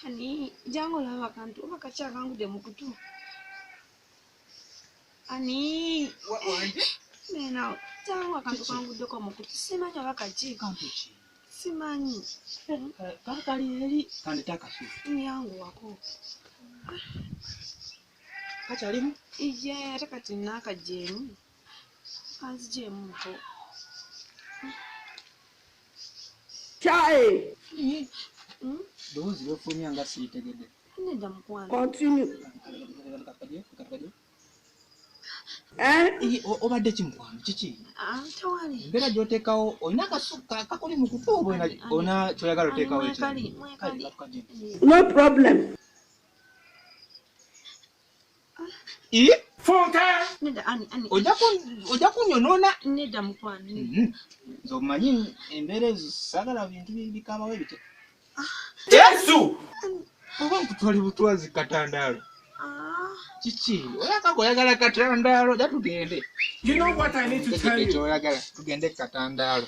Ani jangu olaba akantu oba kaki akangudde mu kutu. Ani Wanje? Nena jangu akantu Kiki? kanguddeko mu kutu simanyi oba kaki. Kantu ki? Simanyi. Kaba kali eri kandete akasu. Nyanguwako. Kakyalimu? Iye ate kati naakagyemu. Kanzigyemu nko. Chai! Ddoboozi ly'ofulumya nga siritegedde. Nedda mukwano. Continue. Eh? Obadde ki mukwano kiki? Ah, tewali. Embeera gy'oteekawo olina akasu kakuli mu kutu oba olina ky'oyagala oteekawo ekyo? Mwekali, mwekali. Kale, katukagyemu. No problem. Ii, Nedda ani ani. Ojja kunyonoona. Nedda mukwano. Nze omanyi embeera ezo saagala bintu bikabawo ebityo. Yesu! Oba nkutwali butwazi katandaalo. Ah, Kiki? Oyaka oyagala katandaalo, ja tugende. You know what I need to tell you? Ekyoyagala tugende katandaalo.